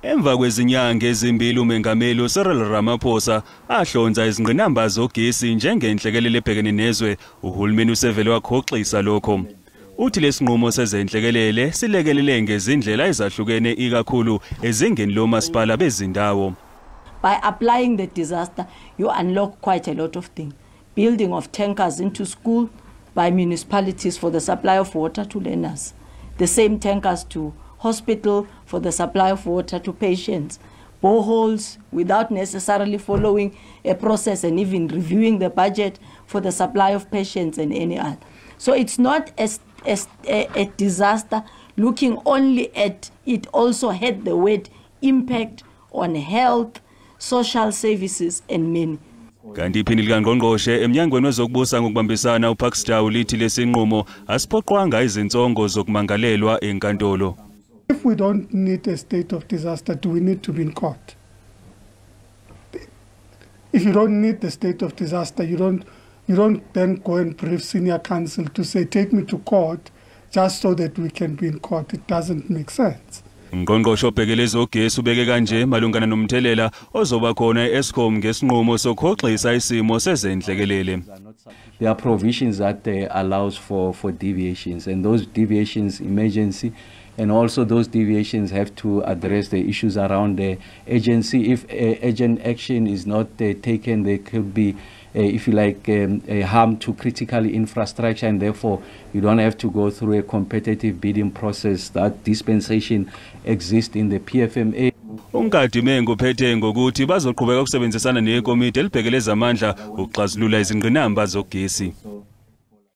Emva kwezinyanga ezimbili uMengameli Cyril Ramaphosa ahlonza izingqinamba zogesi njengenhlekelele ebhekene nezwe, uhulumeni usevele wakhoxisa lokho. Uthi lesinqumo sezenhlekelele silekelele ngezindlela ezahlukene ikakhulu ezingeni lomasipala bezindawo. By applying the disaster, you unlock quite a lot of things. Building of tankers into school by municipalities for the supply of water to learners. The same tankers to hospital for the supply of water to patients. Boreholes without necessarily following a process and even reviewing the budget for the supply of patients and any other. So it's not a disaster looking only at it, also had the word impact on health, social services and many. Kanti iphini likaNgqongqoshe emnyangweni wezokubusa ngokubambisana uParks Tau lithi lesinqumo asiphoqwanga izinsongo zokumangalelwa enkantolo. If we don't need a state of disaster, do we need to be in court? If you don't need the state of disaster, you don't then go and brief senior counsel to say, take me to court just so that we can be in court. It doesn't make sense. Ngqongqoshe obhekele ezogesi ubeke kanje malungana nomthelela ozoba khona e-Eskom ngesinqumo sokhoxisa isimo sezenhlekelele. There are provisions that allows for deviations, and those deviations emergency, and also those deviations have to address the issues around the agency. If urgent action is not taken, there could be, if you like, a harm to critical infrastructure, and therefore you don't have to go through a competitive bidding process. That dispensation exists in the PFMA. Unkadime ngophethe ngokuthi bazoqhubeka ukusebenzisana nekomiti elibhekele ezamandla ukuxazulula izingqinamba zogesi.